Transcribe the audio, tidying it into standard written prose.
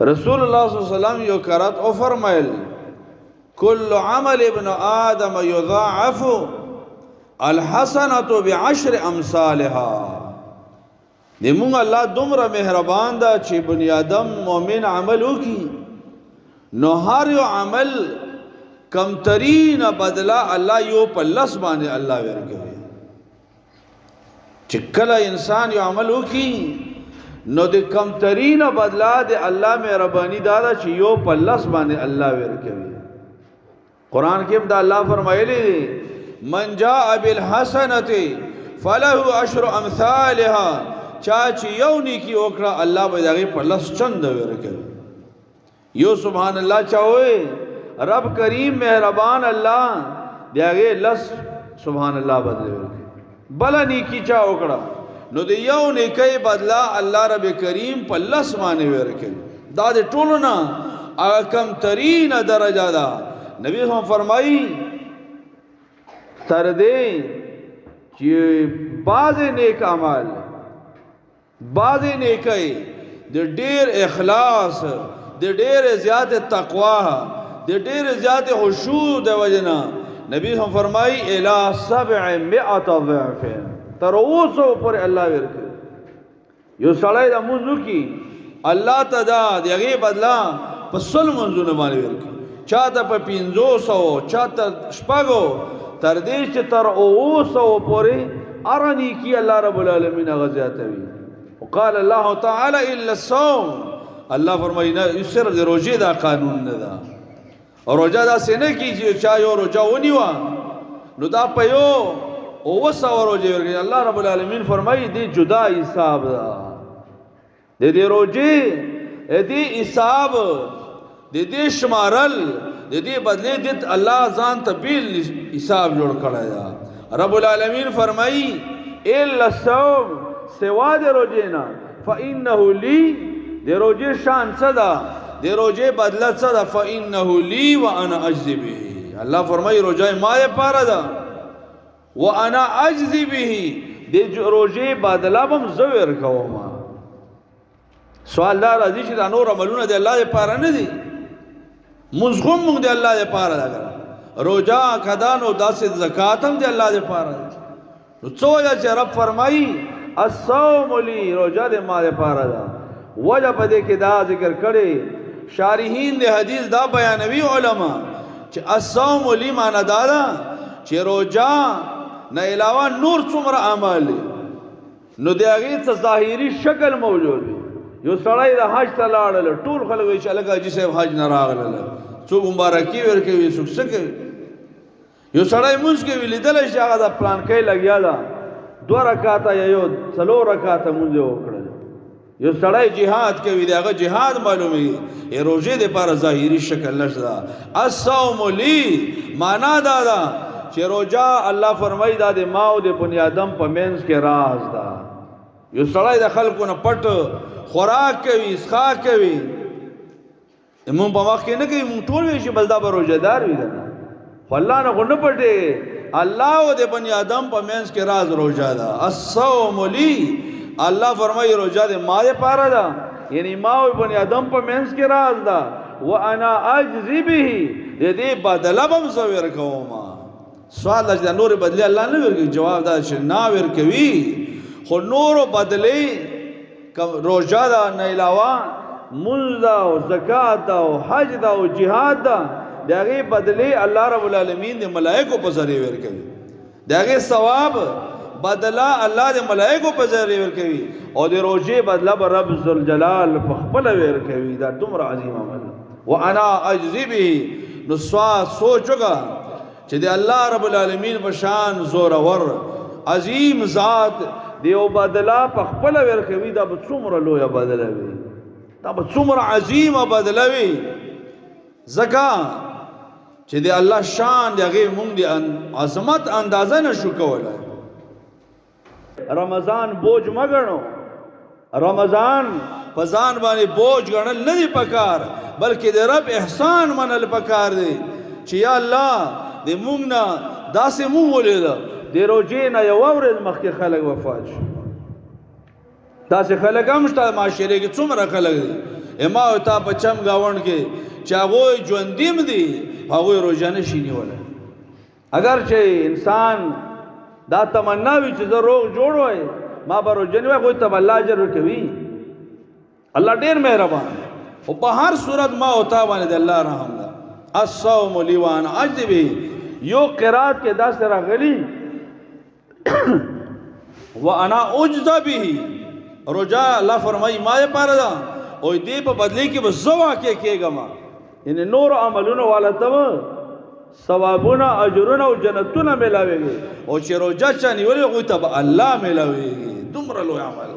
رسول الله صلی الله علیه وسلم یو کرت او فرمایل، کل عمل ابن آدم یضاعف الحسنة بعشر امثالها. د مونږ الله دومره مهربان ده چې بنی آدم مؤمن عمل وکي، نو هر یو عمل کمترین بدله الله یو په لس باندې الله ورکوي. چې کله انسان یو عمل وکي، نو د کمترین بدله د الله مهرباني دا ده چې یو په لس باندې الله ورکوي. قرآن کې هم دا الله فرمایلی دی، من جاء بالحسنه فله عشر امثالها. چا چې یو نیکی وکړه، الله به دغه په لس چند ورکوي. یو سبحان الله چا وې، رب کریم مهربان الله دغه لس سبحان الله بدله ورکوي. بل نیکی چا وکړه، نو د یو نیکی بدلا الله رب کریم په لس باندې ورکوي. دا د ټولو نه هغه کم ترین درجه ده. نبی هم فرمایي، تر دې چې بعض نیک اعمال، بعض نیکۍ د ډیر اخلاص، د ډیر زیات تقوا، د ډیر زیات خشوع د وجنه، نبی هم فرمایي، الی 700 ضعف، تر اوسه پر الله ورکړي. یو سړی د مونځ وکړي، الله ته دا د هغې بدله په 100 مونځونه باندې ورکړي، چاته په 500، چاته شپږو، تر دې چې تر 700 پورې هره نیکي الله رب العالمین هغه زیاتوي. وقال الله تعالی الا الصوم. الله فرمایي، نه، صرف د روژې دا قانون نه ده. روژه داسې نه کېږي چې چا یو روژه ونیوه، نو دا په یو 700 روژې ورکوي. الله رب العالمین فرمایي، دې جدا حساب ده، د دې روژې دې حساب، د دې شمارل، د دې بدلې دې الله ځان ته بیل حساب جوړ کړی ده. رب العالمین فرمایي، الا الصوم، سوا د روژې نه، فإنه لی. د روژې شان څه ده؟ د روژې بدله څه ده؟ فإنه لی وأنا أجزي به. الله فرمایي، روژه ما لپاره ده، وأنا أجزي به، د روژې بدله به هم زه ورکوم. سوال دا راځي چې دا نور عملونه د الله لپاره نه دي؟ مونځ هم مونږ د الله لپاره ده، روژه کدا، نو داسې زکات هم د الله لپاره ده، نو څه وجه چې رب فرمایي، الصوم لی، روژه د ما لپاره ده؟ وجه په دې کې دا ذکر کړي شارحین د حدیث، دا بیانوي علما چې الصوم لی معنا دا ده چې روژه نه علاوه نور څومره اعمال دي، نو د هغې څه ظاهري شکل موجود وي. یو سړی د حج ته لاړل، ټول خلک وایي چې هلکه حاجي صاحب حج نه راغلل، څوک مبارکي ورکوي، څوک څه کوي. یو سړی مونځ کوي، لیدلی شي هغه د پلانکۍ لګیا ده، دوه رکعته یا یو څلور رکعته مونځ یې وکړل. یو سړی جهاد کوي، د هغه جهاد معلومېږي. روژې دپاره ظاهري شکل نشته. الصوم لی معنا دا ده چې روژه، الله فرمایي، دا د ما او د بني آدم په منځ کې راز ده. یو سړی د خلکو نه پټ خوراک کوي، څښاک کوي، مونږ په مخ کې نه کوي، مونږ ټول وی چې بس دا به روژهدار وي، کنه؟ خو الله نه خو نه پټې. الله او د بني آدم په منځ کې راز روژه ده. الصوم لی، الله فرمایي، روژه د ما لپاره ده، یعنی ما او بني آدم په منځ کې راز ده، وانا اجزي به، د دې بدله به هم زه ورکوم. سوال دا چې دا نورې بدلې الله نه ورکوي؟ جواب دا چې نه ورکوي، خو نورو بدلې روژه ده نه علاوه مونځ ده او زکات ده او حج ده او جهاد ده، د هغې بدلې الله رب العالمین د ملائکو په ذریعه ورکوي. د هغې ثواب بدله الله د ملائکو په ذریعه ورکوي، او د روژې بدله به رب ذوالجلال په خپله ورکوي. دا دومره عظیم عمل، وانا اجزي به. نو سوچ وکړه چې د الله رب العالمین په شان زورور عظیم ذات د یو بدله په خپله ورکوي، دا به څومره لویه بدله وي، دا به څومره عظیمه بدله وي، ځکه چې د الله شان، د هغې مونږ د عظمت اندازه نشو کولی. رمضان بوج مه ګڼو. رمضان په ځان باندې بوج ګڼل نه دی پکار، بلکې د رب احسان منل پکار دی چې یا الله د مونږ نه داسې مونږ ولیده، د روژې نه یوه ورځ مخکې خلک وفات شو. داسې خلک هم شته معاشرې کې، څومره خلک دي ما او تا په چم ګاونډ کې چې هغوی ژوندي هم دي، هغوی روژه نه شي نیولی. اگر چې انسان دا تمنا وي چې زه روغ جوړ وای، ما به روژه نیوای، هغوی ته به الله اجر ورکوي. الله ډیر مهربان، او په هر صورت ما او تا باندې د الله رحم ده. الصوم لی وانا اجزی به، یو قرات کې دا سره غلی وانا اجزا به. رجا الله فرمای ما یې پاره ده او دې په بدلی کې به زه واقع کېږم، یعنی نور عملونو والا ته ثوابونه، اجرونه او جنتونه ملاويږي، او چې روزه چا نیولې هغوی ته به الله ملاويږي. دومره لوی عمل.